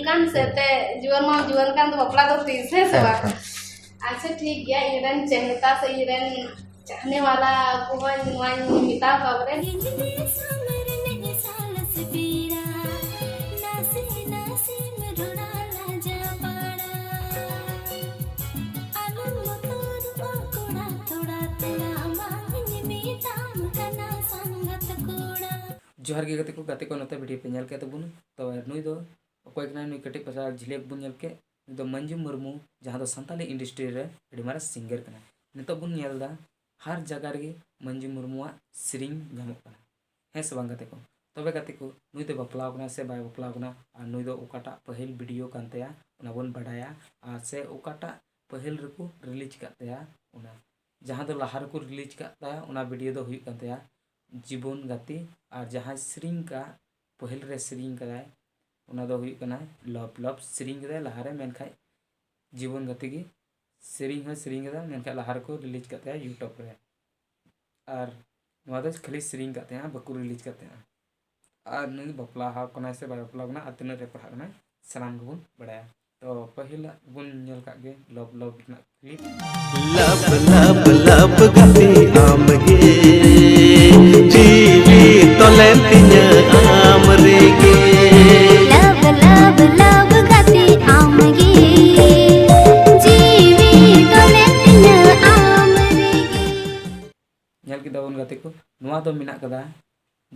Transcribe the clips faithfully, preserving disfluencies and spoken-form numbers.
ᱠᱟᱱ ᱥᱮ ᱛᱮ ᱡᱩᱣᱟᱹᱱ ᱢᱟ ᱡᱩᱣᱟᱹᱱ ᱠᱟᱱ ᱫᱚ ᱵᱟᱯᱞᱟ ᱫᱚ ᱛᱤᱥ, ᱦᱮᱸ ᱥᱮ ᱵᱟᱝ? ᱟᱪᱪᱷᱟ, ᱴᱷᱤᱠ ᱜᱮᱭᱟ, ᱤᱧ ᱨᱮᱱ ᱪᱮᱦᱮᱛᱟ ᱥᱮ ᱤᱧ ᱨᱮᱱ ᱪᱟᱦᱱᱮ ᱣᱟᱞᱟ ᱠᱚᱦᱚᱸ ᱱᱚᱣᱟᱧ ᱢᱮᱛᱟ ᱠᱚᱣᱟ ᱵᱚᱞᱮ᱾ ᱡᱚᱦᱟᱨ ᱜᱮ ᱜᱟᱛᱮ ᱠᱚ, ᱜᱟᱛᱮ ᱠᱚ ᱱᱚᱛᱮ ᱵᱷᱤᱰᱤᱭᱳ ᱯᱮ ᱧᱮᱞ ᱠᱮᱫ ᱛᱟᱵᱚᱱᱟ᱾ ᱛᱚ ᱱᱩᱭ ᱫᱚ ᱚᱠᱚᱭ ᱠᱟᱱᱟᱭ? ᱱᱩᱭ ᱠᱟᱹᱴᱤᱡ ᱯᱟᱪᱷᱟ ᱡᱷᱤᱞᱤᱭᱟᱹ ᱵᱚᱱ ᱧᱮᱞ ᱠᱮᱫ, ᱱᱩᱭ ᱫᱚ ᱢᱟᱹᱱᱡᱩ ᱢᱩᱨᱢᱩ, ᱡᱟᱦᱟᱸ ᱫᱚ ᱥᱟᱱᱛᱟᱞᱤ ᱤᱱᱰᱟᱥᱴᱨᱤ ᱨᱮ ᱟᱹᱰᱤ ᱢᱟᱨᱟᱝ ᱥᱤᱝᱜᱟᱨ ᱠᱟᱱᱟᱭ᱾ ᱱᱤᱛᱚᱜ ᱵᱚᱱ ᱧᱮᱞ ᱮᱫᱟ ᱦᱟᱨ ᱡᱟᱭᱜᱟ ᱨᱮᱜᱮ ᱢᱟᱹᱱᱡᱩ ᱢᱩᱨᱢᱩᱣᱟᱜ ᱥᱮᱨᱮᱧ ᱧᱟᱢᱚᱜ ᱠᱟᱱᱟ, ᱦᱮᱸ ᱥᱮ ᱵᱟᱝ ᱜᱟᱛᱮ ᱠᱚ? ᱛᱚᱵᱮ ᱜᱟᱛᱮ ᱠᱚ, ᱱᱩᱭ ᱫᱚ ᱵᱟᱯᱞᱟᱣ ᱠᱟᱱᱟᱭ ᱥᱮ ᱵᱟᱭ ᱵᱟᱯᱞᱟᱣ ᱠᱟᱱᱟ, ᱟᱨ ᱱᱩᱭ ᱫᱚ ᱚᱠᱟᱴᱟᱜ ᱯᱟᱹᱦᱤᱞ ᱵᱷᱤᱰᱤᱭᱳ ᱠᱟᱱ ᱛᱟᱭᱟ ᱚᱱᱟ ᱵᱚᱱ ᱵᱟᱰᱟᱭᱟ, ᱟᱨ ᱥᱮ ᱚᱠᱟᱴᱟᱜ ᱯᱟᱹᱦᱤᱞ ᱨᱮᱠᱚ ᱨᱤᱞᱤᱡᱽ ᱠᱟᱜ ᱛᱟᱭᱟ ᱚᱱᱟ, ᱡᱟᱦᱟᱸ ᱫᱚ ᱞᱟᱦᱟ ᱨᱮᱠᱚ ᱨᱤᱞᱤᱡᱽ ᱠᱟᱜ ᱛᱟᱭᱟ ᱚᱱᱟ ᱵᱷᱤᱰᱤᱭᱳ ᱫᱚ ᱦᱩᱭᱩᱜ ᱠᱟᱱ ᱛᱟᱭᱟ ᱡᱤᱵᱚᱱ ᱜᱟᱛᱮ, ᱟᱨ ᱡᱟᱦᱟᱸᱭ ᱥᱮᱨᱮᱧ ᱠᱟᱜ, ᱯᱟᱹᱦᱤᱞ ᱨᱮ ᱥᱮᱨᱮᱧ ᱠᱟᱫᱟᱭ, ᱚᱱᱟ ᱫᱚ ᱦᱩᱭᱩᱜ ᱠᱟᱱᱟ ᱞᱚᱵ ᱞᱚᱵ ᱥᱮᱨᱮᱧ ᱠᱟᱫᱟᱭ ᱞᱟᱦᱟᱨᱮ, ᱢᱮᱱᱠᱷᱟᱡ ᱡᱤᱵᱚᱱ ᱜᱟᱛᱮ ᱜᱮ ᱥᱮᱨᱮᱧ ᱦᱚᱸᱭ ᱥᱮᱨᱮᱧ ᱠᱟᱫᱟ, ᱢᱮᱱᱠᱷᱟᱡ ᱞᱟᱦᱟ ᱨᱮᱠᱚ ᱨᱤᱞᱤᱡᱽ ᱠᱟᱜ ᱛᱟᱭᱟ ᱭᱩᱴᱩᱵᱽ ᱨᱮ᱾ ᱟᱨ ᱱᱚᱣᱟ ᱫᱚ ᱠᱷᱟᱹᱞᱤ ᱥᱮᱨᱮᱧ ᱠᱟᱜ ᱛᱟᱦᱮᱸᱜᱼᱟ, ᱵᱟᱠᱚ ᱨᱤᱞᱤᱡᱽ ᱠᱟᱜ ᱛᱟᱦᱮᱸᱜᱼᱟ᱾ ᱟᱨ ᱱᱩᱭ ᱵᱟᱯᱞᱟ ᱦᱟᱣ ᱠᱟᱱᱟᱭ ᱥᱮ ᱵᱟᱭ ᱵᱟᱯᱞᱟ ᱠᱟᱱᱟ ᱟᱨ ᱛᱤᱱᱟᱹᱜ ᱨᱮ ᱯᱟᱲᱦᱟᱜ ᱠᱟᱱᱟᱭ, ᱥᱟᱱᱟᱢ ᱜᱮᱵᱚᱱ ᱵᱟᱲᱟᱭᱟ᱾ ᱛᱚ ᱯᱟᱹᱦᱤᱞᱟᱜ ᱵᱚᱱ ᱧᱮᱞ ᱠᱟᱜ ᱜᱮ ᱞᱚᱵ ᱞᱚᱵ ᱨᱮᱱᱟᱜ ᱠᱞᱤᱯ᱾ ᱞᱟᱵ ᱞᱟᱵ ᱞᱟᱵ ᱜᱟᱛᱮ ᱟᱢ ᱜᱮ, ᱡᱤᱣᱤ ᱛᱚᱞᱮ ᱛᱤᱧᱟᱹ ᱟᱢ ᱨᱮᱜᱮ᱾ ᱞᱟᱵ ᱞᱟᱵ ᱞᱟᱵ ᱜᱟᱛᱮ ᱟᱢ ᱜᱮ, ᱡᱤᱣᱤ ᱛᱚᱞᱮ ᱛᱤᱧᱟᱹ ᱟᱢ ᱨᱮᱜᱮ᱾ ᱧᱮᱞ ᱠᱮᱫᱟ ᱵᱚᱱ ᱜᱟᱛᱮ ᱠᱚ, ᱱᱚᱣᱟ ᱫᱚ ᱢᱮᱱᱟᱜ ᱠᱟᱫᱟ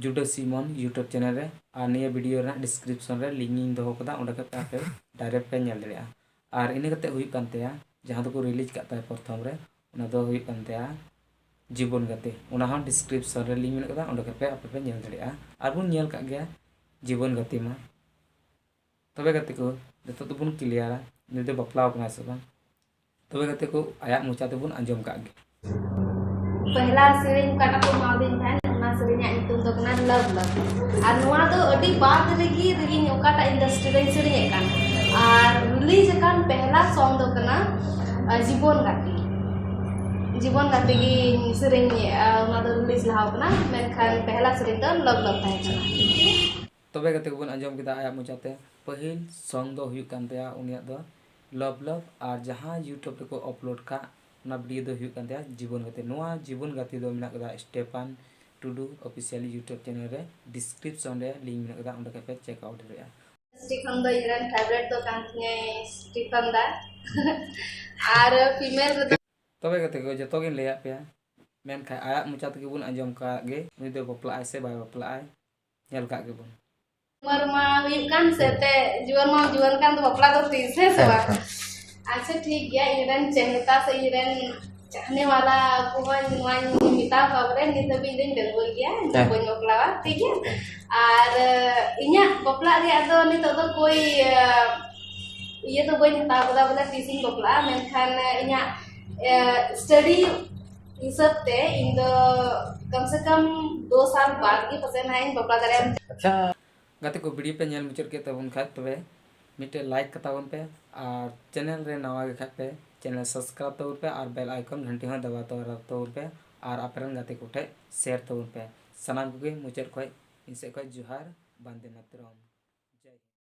ᱡᱩᱰᱟᱹ ᱥᱤᱢᱚᱱ ᱭᱩᱴᱩᱵᱽ ᱪᱮᱱᱮᱞ ᱨᱮ, ᱟᱨ ᱱᱤᱭᱟᱹ ᱵᱷᱤᱰᱤᱭᱳ ᱨᱮᱱᱟᱜ ᱰᱤᱥᱠᱨᱤᱯᱥᱚᱱ ᱨᱮ ᱞᱤᱝᱠ ᱤᱧ ᱫᱚᱦᱚ ᱠᱟᱫᱟ, ᱚᱸᱰᱮ ᱠᱷᱚᱱ ᱯᱮ ᱟᱯᱮ ᱰᱟᱭᱨᱮᱠᱴ ᱯᱮ ᱧᱮᱞ ᱫᱟᱲᱮᱭᱟᱜᱼᱟ᱾ ᱟᱨ ᱤᱱᱟᱹ ᱠᱟᱛᱮ ᱦᱩᱭᱩᱜ ᱠᱟᱱ ᱛᱟᱭᱟ, ᱡᱟᱦᱟᱸ ᱫᱚᱠᱚ ᱨᱤᱞᱤᱡᱽ ᱠᱟᱜ ᱛᱟᱭᱟ ᱯᱨᱚᱛᱷᱚᱢ ᱨᱮ, ᱚᱱᱟ ᱫᱚ ᱦᱩᱭᱩᱜ ᱠᱟᱱ ᱛᱟᱭᱟ ᱡᱤᱵᱚᱱ ᱜᱟᱛᱮ᱾ ᱚᱱᱟ ᱦᱚᱸ ᱰᱤᱥᱠᱨᱤᱯᱥᱚᱱ ᱨᱮ ᱞᱤᱝᱠ ᱢᱮᱱᱟᱜ ᱠᱟᱫᱟ, ᱚᱸᱰᱮ ᱠᱷᱚᱱ ᱯᱮ ᱟᱯᱮ ᱯᱮ ᱧᱮᱞ ᱫᱟᱲᱮᱭᱟᱜᱼᱟ᱾ ᱟᱨ ᱵᱚᱱ ᱧᱮᱞ ᱠᱟᱜ ᱜᱮᱭᱟ ᱡᱤᱵᱚᱱ ᱜᱟᱛᱮ ᱢᱟ᱾ ᱛᱚᱵᱮ ᱜᱟᱛᱮ ᱠᱚ, ᱱᱤᱛᱚᱜ ᱫᱚᱵᱚᱱ ᱠᱞᱤᱭᱟᱨᱟ ᱱᱩᱭ ᱫᱚ ᱵᱟᱯᱞᱟᱣ ᱠᱟᱱᱟᱭ ᱥᱮ ᱵᱟᱝ᱾ ᱛᱚᱵᱮ ᱜᱟᱛᱮ ᱠᱚ, ᱟᱭᱟᱜ ᱢᱚᱪᱟ ᱛᱮᱵᱚᱱ ᱟᱸᱡᱚᱢ ᱠᱟᱜ ᱜᱮ᱾ ᱯᱮᱦᱞᱟ ᱥᱮᱨᱮᱧ ᱚᱠᱟᱴᱟᱜ ᱠᱚ ᱮᱢᱟᱣᱫᱤᱧ ᱛᱟᱦᱮᱸᱱ, ᱚᱱᱟ ᱥᱮᱨᱮᱧᱟᱜ ᱧᱩᱛᱩᱢ ᱫᱚ ᱠᱟᱱᱟ ᱞᱟᱵᱷ ᱞᱟᱵᱷ᱾ ᱟᱨ ᱱᱚᱣᱟ ᱫᱚ ᱟᱹᱰᱤ ᱵᱟᱫ ᱨᱮᱜᱮ, ᱨᱮᱜᱮᱧ ᱚᱠᱟᱴᱟᱜ ᱤᱱᱰᱟᱥᱴᱨᱤ ᱨᱮᱧ ᱥᱮᱨᱮᱧᱮᱫ ᱠᱟᱱ᱾ ᱟᱨ ᱨᱤᱞᱤᱡᱽ ᱟᱠᱟᱱ ᱯᱮᱦᱞᱟ ᱥᱚᱝ ᱫᱚ ᱠᱟᱱᱟ, ᱟ, ᱡᱤᱵᱚᱱ ᱜᱟᱛᱮ᱾ ᱡᱤᱵᱚᱱ ᱜᱟᱛᱮ ᱜᱮ ᱥᱮᱨᱮᱧ, ᱟ, ᱚᱱᱟ ᱫᱚ ᱨᱤᱞᱤᱡᱽ ᱞᱟᱦᱟᱣ ᱠᱟᱱᱟ, ᱢᱮᱱᱠᱷᱟᱱ ᱯᱮᱦᱞᱟ ᱥᱮᱨᱮᱧ ᱫᱚ ᱞᱟᱵᱷ ᱞᱟᱵᱷ ᱛᱟᱦᱮᱸ ᱠᱟᱱᱟ᱾ ᱛᱚᱵᱮ ᱜᱟᱛᱮ ᱠᱚᱵᱚᱱ ᱟᱸᱡᱚᱢ ᱠᱮᱫᱟ ᱟᱭᱟᱜ ᱢᱚᱪᱟᱛᱮ, ᱯᱟᱹᱦᱤᱞ song ᱫᱚ ᱦᱩᱭᱩᱜ ᱠᱟᱱ ᱛᱟᱭᱟ ᱩᱱᱤᱭᱟᱜ ᱫᱚ ᱞᱚᱵ ᱞᱚᱵ, ᱟᱨ ᱡᱟᱦᱟᱸ YouTube ᱨᱮᱠᱚ upload ᱠᱟᱜ ᱚᱱᱟ video ᱫᱚ ᱦᱩᱭᱩᱜ ᱠᱟᱱ ᱛᱟᱭᱟ ᱡᱤᱵᱚᱱ ᱜᱟᱛᱮ᱾ ᱱᱚᱣᱟ ᱡᱤᱵᱚᱱ ᱜᱟᱛᱮ ᱫᱚ ᱢᱮᱱᱟᱜ ᱠᱟᱫᱟ ᱥᱴᱮᱯᱷᱟᱱ ᱴᱩᱰᱩ official YouTube channel ᱨᱮ, description ᱨᱮ link ᱢᱮᱱᱟᱜ ᱠᱟᱫᱟ, ᱚᱸᱰᱮ ᱠᱷᱚᱱ ᱯᱮ check out ᱫᱟᱲᱮᱭᱟᱜᱼᱟ᱾ ᱥᱴᱤᱯᱷᱟᱱ ᱫᱚ ᱤᱧ ᱨᱮᱱ favourite ᱫᱚ ᱠᱟᱱ ᱛᱤᱧᱟᱭ ᱥᱴᱤᱯᱷᱟᱱ ᱫᱟ᱾ ᱟᱨ female ᱨᱮᱫᱚ ᱛᱚᱵᱮ ᱜᱟᱛᱮ ᱠᱚ, ᱡᱚᱛᱚ ᱜᱤᱧ ᱞᱟᱹᱭᱟᱫ ᱯᱮᱭᱟ, ᱢᱮᱱᱠᱷᱟᱱ ᱟᱭᱟᱜ ᱢᱚᱪᱟ ᱛᱮᱜᱮ ᱵᱚᱱ ᱟᱸᱡᱚᱢ ᱠᱟᱜ ᱜᱮ, ᱩᱱᱤ ᱫᱚ ᱵᱟᱯᱞᱟᱜ ᱟᱭ ᱥᱮ ᱵᱟᱭ ᱵᱟᱯᱞᱟᱜ ᱟᱭ, ᱧᱮᱞ ᱠᱟᱜ ᱜᱮᱵᱚᱱ᱾ ᱩᱢᱮᱨ ᱢᱟ ᱦᱩᱭᱩᱜ ᱠᱟᱱ ᱥᱮ, ᱛᱮ ᱡᱩᱣᱟᱹᱱ ᱢᱟ ᱡᱩᱣᱟᱹᱱ ᱠᱟᱱ, ᱫᱚ ᱵᱟᱯᱞᱟ ᱫᱚ ᱛᱤᱥ, ᱦᱮᱸ ᱥᱮ ᱵᱟᱝ? ᱟᱪᱪᱷᱟ, ᱴᱷᱤᱠ ᱜᱮᱭᱟ, ᱤᱧ ᱨᱮᱱ ᱪᱮᱦᱱᱮᱛᱟ ᱥᱮ ᱤᱧ ᱨᱮᱱ ᱪᱟᱦᱱᱮ ᱣᱟᱞᱟ ᱠᱚᱦᱚᱸ ᱱᱚᱣᱟᱧ ᱢᱮᱛᱟ ᱠᱚᱣᱟ, ᱵᱚᱞᱮ ᱱᱤᱛ ᱦᱟᱹᱵᱤᱡ ᱫᱚᱧ ᱰᱟᱺᱜᱩᱣᱟᱹ ᱜᱮᱭᱟ, ᱤᱧ ᱫᱚ ᱦᱮᱸ᱾ ᱵᱟᱹᱧ ᱵᱟᱯᱞᱟᱣᱟ, ᱴᱷᱤᱠ ᱜᱮᱭᱟ? ᱦᱮᱸ᱾ ᱟᱨ ᱤᱧᱟᱹᱜ ᱵᱟᱯᱞᱟᱜ ᱨᱮᱭᱟᱜ ᱫᱚ ᱱᱤᱛᱚᱜ ᱫᱚ ᱠᱳᱭ, ᱤᱭᱟᱹ ᱫᱚ ᱵᱟᱹᱧ ᱦᱟᱛᱟᱣ ᱠᱟᱫᱟ, ᱵᱚᱞᱮ ᱛᱤᱥᱤᱧ ᱵᱟᱯᱞᱟᱜᱼᱟ, ᱢᱮᱱᱠᱷᱟᱱ ᱤᱧᱟᱹᱜ study ᱦᱤᱥᱟᱹᱵ ᱛᱮ ᱤᱧ ᱫᱚ ᱠᱚᱢ ᱥᱮ ᱠᱚᱢ ᱫᱩ ᱥᱟᱞ ᱵᱟᱫ ᱜᱮ ᱯᱟᱥᱮᱡ ᱱᱟᱦᱟᱜ ᱤᱧ ᱵᱟᱯᱞᱟ ᱫᱟᱲᱮᱭᱟᱜᱼᱟ᱾ ᱟᱪᱪᱷᱟ᱾ ᱜᱟᱛᱮ ᱠᱚ, video ᱯᱮ ᱧᱮᱞ ᱢᱩᱪᱟᱹᱫ ᱠᱮᱫ ᱛᱟᱵᱚᱱ ᱠᱷᱟᱡ, ᱛᱚᱵᱮ ᱢᱤᱫᱴᱮᱡ like ᱠᱟᱛᱟ ᱵᱚᱱ ᱯᱮ, ᱟᱨ channel ᱨᱮ ᱱᱟᱣᱟ ᱜᱮ ᱠᱷᱟᱡ ᱯᱮ, channel subscribe ᱛᱟᱵᱚᱱ ᱯᱮ, ᱟᱨ bell icon ᱜᱷᱟᱱᱴᱤ ᱦᱚᱸ ᱫᱟᱵᱟᱣ ᱛᱚᱨᱟ ᱛᱟᱵᱚᱱ ᱯᱮ, ᱟᱨ ᱟᱯᱮ ᱨᱮᱱ ᱜᱟᱛᱮ ᱠᱚ ᱴᱷᱮᱡ share ᱛᱟᱵᱚᱱ ᱯᱮ᱾ ᱥᱟᱱᱟᱢ ᱠᱚᱜᱮ ᱢᱩᱪᱟᱹᱫ ᱠᱷᱚᱡ ᱤᱧ ᱥᱮᱫ ᱠᱷᱚᱡ ᱡᱚᱦᱟᱨ, ᱵᱟᱱᱫᱮ ᱢᱟᱛᱨᱚᱢ᱾